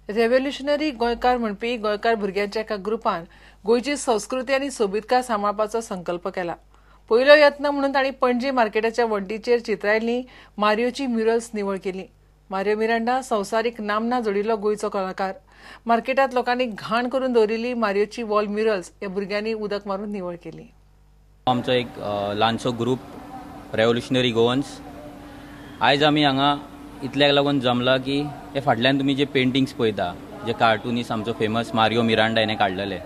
Revolutionary गोंयकार म्हणपी गोंयकार भुरग्यांच्या एका ग्रुपान गोंयची संस्कृती आनी सोबीतकाय सांबाळपाचो संकल्प केला. पयलो यत्न म्हणून तांणी पणजे मार्केटाच्या वण्टीचेर चित्रायल्ली मारियोची म्युरल्स निवळ केली. मारियो मिरांडा संवसारीक नामना जोडिल्लो गोंयचो कलाकार. मार्केटांत लोकांनी घाण करून दवरिल्ली मारियोची वॉल म्युरल्स ह्या भुरग्यांनी उदक मारून निवळ केली. आमचो एक ल्हानसो ग्रुप रेव्होल्युशनरी गोवन्स आयज आमी हांगा इतल्याक लागून जमला की हे फाटल्यान तुमी जे पेंटिंग्स पळयता, जे कार्टुनीस आमचो फेमस मारियो मिरांडा हेणे काडलेले,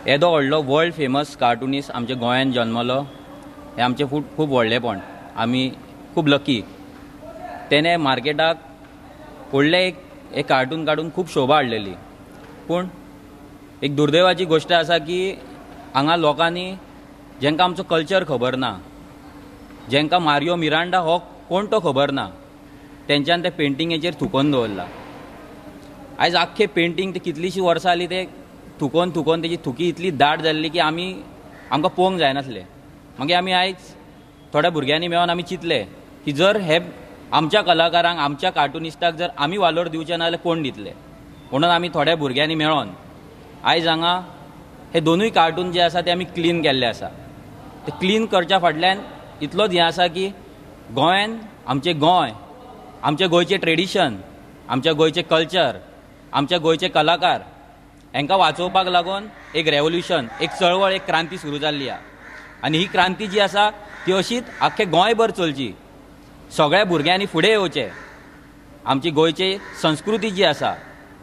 येदो व्हडलो वर्ल्ड फेमस कार्टुनीस आमच्या गोंयान जन्मलो हें आमचें खूब व्हडलेपण. आमी खूब लकी. तेणे मार्केटाक व्हडलें एक कार्टून काडून खूब शोभा हाडलेली. पूण एक दुर्दैवाची गोश्ट आसा की हांगा लोकांनी जेंकां आमचो कल्चर खबर ना, जेंकां मारियो मिरांडा हो कोण तो खबर ना, तेंच्यान ते पेंटिंगेचेर थुकोवन दवरला. आयज आख्खें पेंटींग ते कितलींशीं वर्सां जालीं ते थुकोवन थुकोवन तेजी थुकी इतली दाट जाल्ली की आमकां पळोवंक जायनासलें. मागीर आमी आयज थोड्या भुरग्यांनी मेळोन आमी चिंतलें की जर हे आमच्या कलाकारांक, आमच्या कार्टुनिस्टाक जर आमी वालोर दिवचे ना जाल्यार कोण दितले. म्हणून आमी थोड्या भुरग्यांनी मेळोन आयज हांगा हे दोनूय कार्टून जे आसा ते आमी क्लीन केल्ले आसा. ते क्लीन करच्या फाटल्यान इतलोच हें आसा की गोंयान आमचें गोंय, आमच्या गोंयचें ट्रेडिशन, आमच्या गोंयचें कल्चर, आमच्या गोंयचे कलाकार हांकां वाचोवपाक लागून एक रेवोल्युशन, एक चळवळ, एक क्रांती सुरू जाल्ली आसा. आनी ही क्रांती जी आसा ती अशीच आख्खे गोंयभर चलची. सगळ्या भुरग्यांनी फुडें येवचें, आमची गोंयची संस्कृती जी आसा,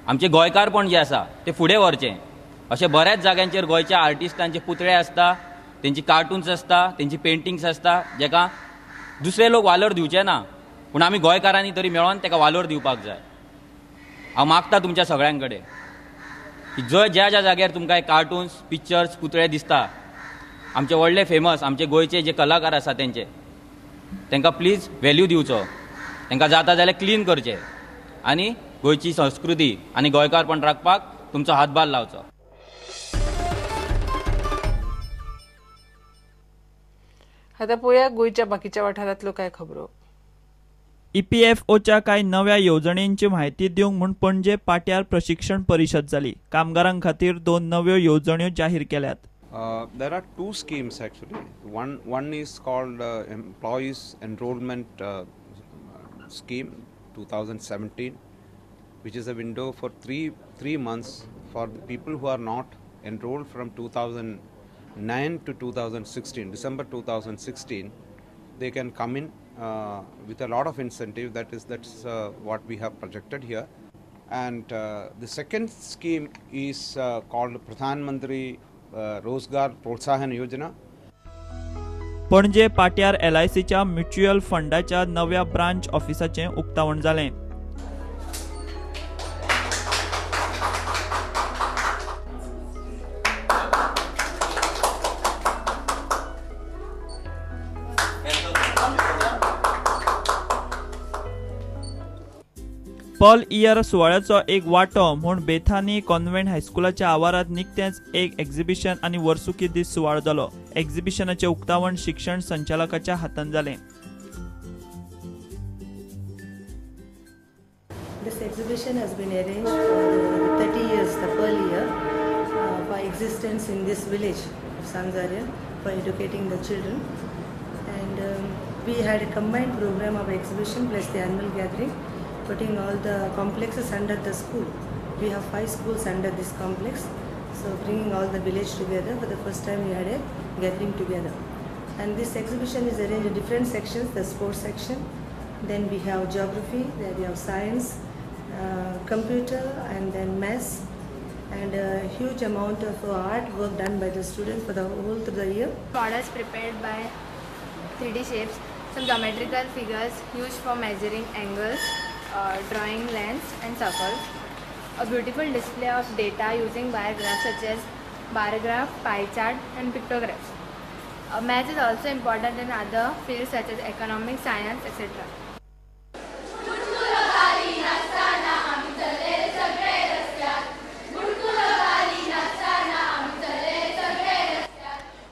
आमचें गोंयकारपण जें आसा तें फुडें व्हरचें. अशें बऱ्याच जाग्यांचेर गोंयच्या आर्टिस्टांचे पुतळे आसता, तेंची कार्टून्स आसता, तेंची पेंटिंग्स आसता, जेका दुसरे लोक वालोर दिवचे ना, पूण आमी गोंयकारांनी तरी मेळोन तेका वालोर दिवपाक जाय. हांव मागता तुमच्या सगळ्यां कडेन की जंय ज्या ज्या जाग्यार तुमकां कार्टून्स, पिक्चर्स, पुतळे दिसता, आमचे व्हडले फेमस आमचे गोंयचे जे कलाकार आसा तेंचे, तांकां प्लीज व्हॅल्यू दिवचो. तांकां जाता जाल्यार क्लीन करचें आनी गोंयची संस्कृती आनी गोंयकारपण राखपाक तुमचो हातभार लावचो. आतां पळोवया गोंयच्या बाकीच्या वाठारांतल्यो कांय खबरो. ईपीएफओच्या कांय नव्या येवजणेंची म्हायती दिवंक म्हूण पणजे पाट्यार प्रशिक्षण परिशद जाली. कामगारां खातीर दोन नव्यो येवजण्यो जाहीर केल्यात. There are two schemes actually. One is called Employees Enrollment Scheme 2017, which is a window for three months for the people who are not enrolled from 2009 to 2016, December 2016. They can come in with a lot of incentive. That's what we have projected here. And the second scheme is called Pradhan Mantri Rozgar Protsahan Yojana. Panaji पाट्यार एलआयसीच्या mutual फंडाच्या नव्या branch ऑफिसाचें उक्तावण जालें. Pearl year सुवाळ्याचो एक वांटो म्हूण Bethany convent हायस्कुलाच्या आवारांत निकतेंच एक एक्झिबिशन आनी वर्सुकी दीस सुवाळो जालो. एक्झिबिशनाचें उक्तावण शिक्षण संचालकाच्या हातान जालें. This exhibition has been arranged for 30 years, the Pearl Year, for existence in this village of Sanzaria for educating the children. And we had a combined program of exhibition plus the annual gathering, putting all the complexes under the school. We have 5 schools under this complex, so bringing all the village together. For the first time we had a gathering together. And this exhibition is arranged in different sections, the sports section, then we have geography, then we have science, computer, and then maths, and a huge amount of art work done by the students for the whole through the year. Models prepared by 3D shapes, some geometrical figures used for measuring angles, drawing lines and circles, a beautiful display of data using bar graphs such as bar graph, pie chart and pictographs. Math is also important in other fields such as economics, science, etc.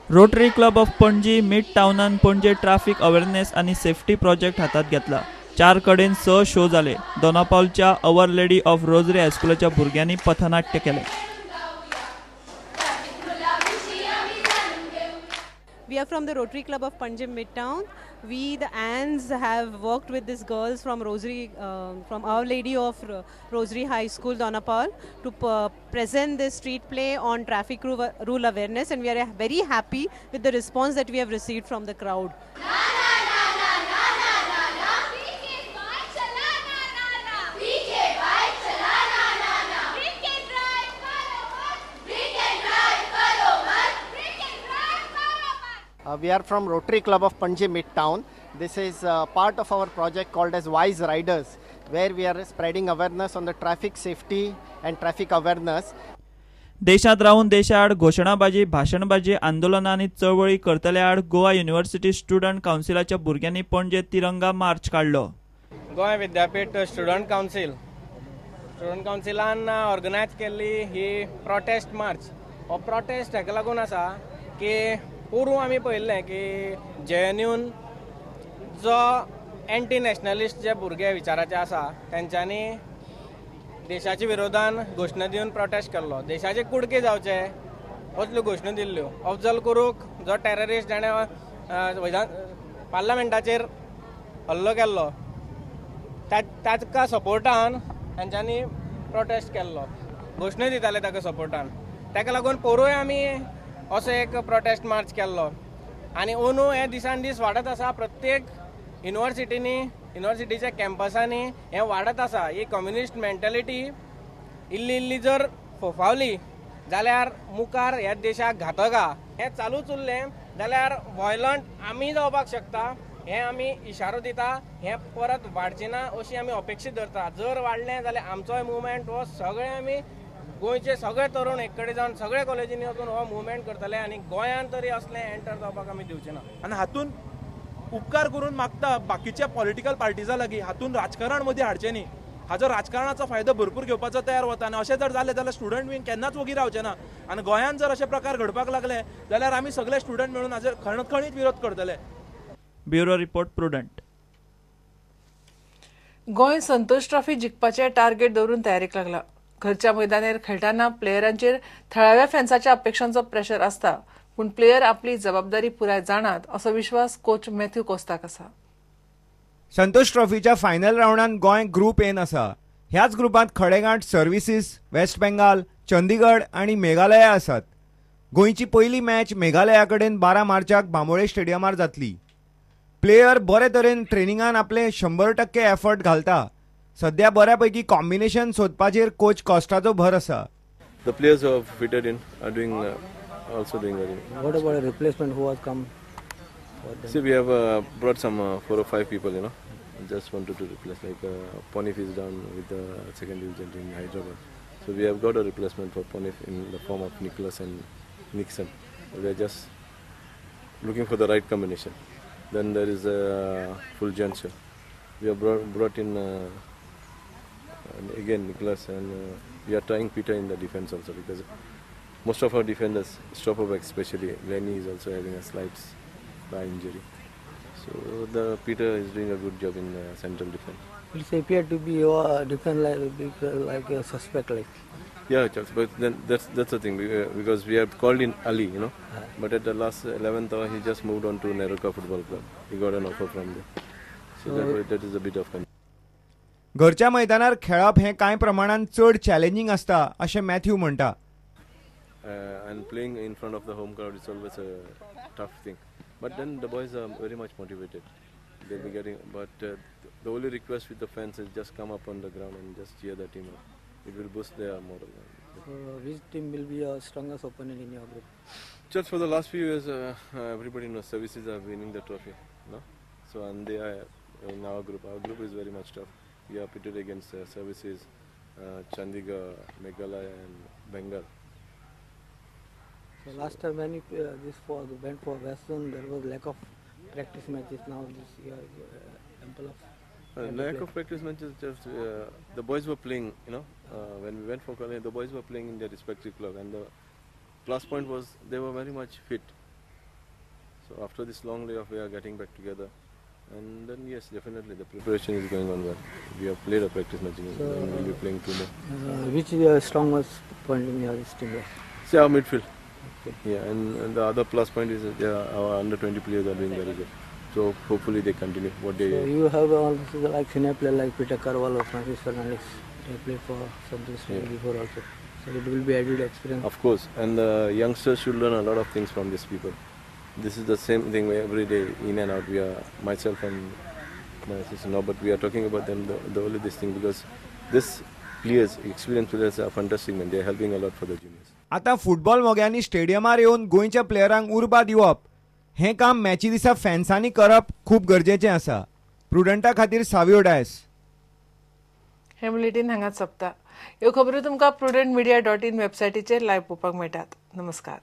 Rotary Club of Panaji mid टावनान Panaji traffic awareness आनी safety project हातांत घेतला. 4 कडेन 6 show जाले. दोनापावलच्या our lady of rosary हायस्कुलाच्या भुरग्यांनी पथनाट्य केलें. We are from the Rotary Club of Panjim Midtown. We, the Anns, have worked with these girls from Rosary, from Our Lady of Rosary High School, Donapaul, to present this street play on traffic rule awareness, and we are very happy with the response that we have received from the crowd. We are from Rotary Club of Panjim Midtown. This is part of our project called as Wise Riders, where we are spreading awareness on the traffic safety and traffic awareness. देशांत रावन देशाआड घोशणाबाजी, भाशणबाजी, आंदोलनां आनी चळवळी करतल्या आड Goa university student कावन्सिलाच्या भुरग्यांनी पणजे तिरंगा मार्च काडलो. गोंय विद्यापीठ student कावन्सिलान organise केल्ली ही प्रोटेस्ट मार्च. हो प्रोटेस्ट हेका लागून आसा की पोरूं आमी पळयल्लें की जेएनयून जो एंटी नॅशनलिस्ट जे भुरगे विचाराचे आसा तेंच्यांनी देशाच्या विरोधान घोशणा दिवन प्रोटेस्ट केल्लो. देशाचे कुडके जावचे असल्यो घोशणा दिल्ल्यो. अफजल कुरूक जो टेररिस्ट जाणें पार्लमेंटाचेर हल्लो केल्लो ताका सपोर्टान तेंच्यांनी प्रोटेस्ट केल्लो, घोशणा दिताले ताका सपोर्टान. ताका लागून पोरूय आमी असो एक प्रोटेस्ट मार्च केल्लो आनी अंदू हें दिसान दीस वाडत आसा. प्रत्येक युनिवर्सिटींनी, युनिवर्सिटीच्या कॅम्पसांनी हें वाडत आसा. ही कम्युनिस्ट मेंटेलिटी इल्ली इल्ली जर फोफावली जाल्यार मुखार ह्या देशाक घातक आहा. हें चालूच उरलें जाल्यार व्हायलंट आमी जावपाक शकता, हें आमी इशारो दिता. हें परत वाडचें ना अशी आमी अपेक्षा धरता. जर वाडलें जाल्यार आमचोय मुवमेंट हो सगळें आमी गोंयचे सगळे तरुण एक कडेन जावन सगळे कॉलेजींनी वचून हो मुवमेंट करतले आनी गोंयांत तरी असलें एंटर जावपाक आमी दिवचे ना. आनी हातून उपकार करून मागता बाकीच्या पॉलिटिकल पार्टीजा लागीं हातून राजकारण मदीं हाडचें न्ही. हाजो राजकारणाचो फायदो भरपूर घेवपाचो तयार वता आनी अशें जर जालें जाल्यार स्टुडंट बीन केन्नाच वोगी रावचे ना. आनी गोंयांत जर अशे प्रकार घडपाक लागले जाल्यार आमी सगळे स्टुडंट मेळून हाजेर खणखणीत विरोध करतले. Bureau report, Prudent. Goa Santosh trophy जिखपाचें टार्गेट दवरून तयारीक लागला. घरच्या मैदानार खेळटाना प्लेयरांचेर थळाव्या फॅन्साच्या अपेक्षांचो प्रेशर आसता, पूण प्लेयर आपली जबाबदारी पुराय जाणात असो विश्वास कोच मॅथ्यू कोस्ताक आसा. संतोष ट्रॉफीच्या फायनल रावंडान गोंय ग्रुप एन आसा. ह्याच ग्रुपांत खडेगांठ सर्व्हिसीस, वेस्ट बेंगाल, चंदीगड आनी मेघालया आसात. गोंयची पयली मॅच मेघालया कडेन 12 मार्चाक बांबोळे स्टेडियमार जातली. प्लेयर बरे तरेन ट्रेनिंगान आपले 100% एफर्ट घालता. सध्या बऱ्यापैकी कॉम्बिनेशन सोदपाचेर कोच कॉस्टाचो भर आसा. The players who have fitted in are doing also doing very well. What about a replacement who has come for them? See, we have brought some 4 or 5 people, you know. Just wanted to replace, like Ponif is down with the second division in Hyderabad. So we have got a replacement for Ponif in the form of Nicholas and Nixon. We are just looking for the right combination. Then there is Fulgencio. We have brought in and again Nicholas, and we are trying Peter in the defense also, because most of our defenders, stopper back especially, Lenny is also having a slight thigh injury. So the Peter is doing a good job in the central defense. It appeared to be your defense like a suspect, like. Yeah, Charles, but then that's the thing, because we have called in Ali, you know, but at the last 11th hour he just moved on to Neroca Football Club. He got an offer from there, so that is a bit of concern. घरच्या मैदानार खेळप हें कांय प्रमाणान चड challenging आसता अशें Matthew म्हणटा. And playing in front of the home crowd is always a tough thing. But then the boys are very much motivated. They'll be getting, but the only request with the fans is just come up on the ground and just cheer the team up. It will boost their morale. So which team will be your strongest opponent in your group? Just for the last few years, everybody knows Services are winning the trophy, no? So and they are in our group. Our group is very much tough. We are pitted against Services, Chandigarh, Meghalaya, and Bengal. So last time when you went for Western, there was lack of practice matches. Now this year, ample of lack of practice matches. Just the boys were playing, you know. When we went for college, the boys were playing in their respective club, and the plus point was they were very much fit. So after this long layoff, we are getting back together. And then yes, definitely the preparation is going on well. We have played a practice match and So, we'll be playing two more. Which is your strongest point in your team? See our midfield. Yeah, and the other plus point is that our under 20 players are doing very good. So hopefully they continue what they. So you have also like senior player like Peter Carvalho, Francis Fernandez. They play for Santosh Yeah. before also. So it will be added experience. Of course, and the youngsters should learn a lot of things from these people. This is the same thing where every day in and out we are, myself and my assistant now, but we are talking about them the only this thing because this players, experienced players are fantastic, man. They are helping a lot for the juniors. आतां football मोग्यांनी स्टेडियमार येवन गोंयच्या प्लेयरांक उर्बा दिवप हें काम मॅची दिसा फॅन्सांनी करप खूब गरजेचें आसा. प्रुडंटा खातीर सावियो डायस. हें बुलेटीन हांगाच सोंपता. ह्यो खबरो तुमकां prudentmedia.in वेबसायटीचेर लायव्ह पळोवपाक मेळटात. नमस्कार.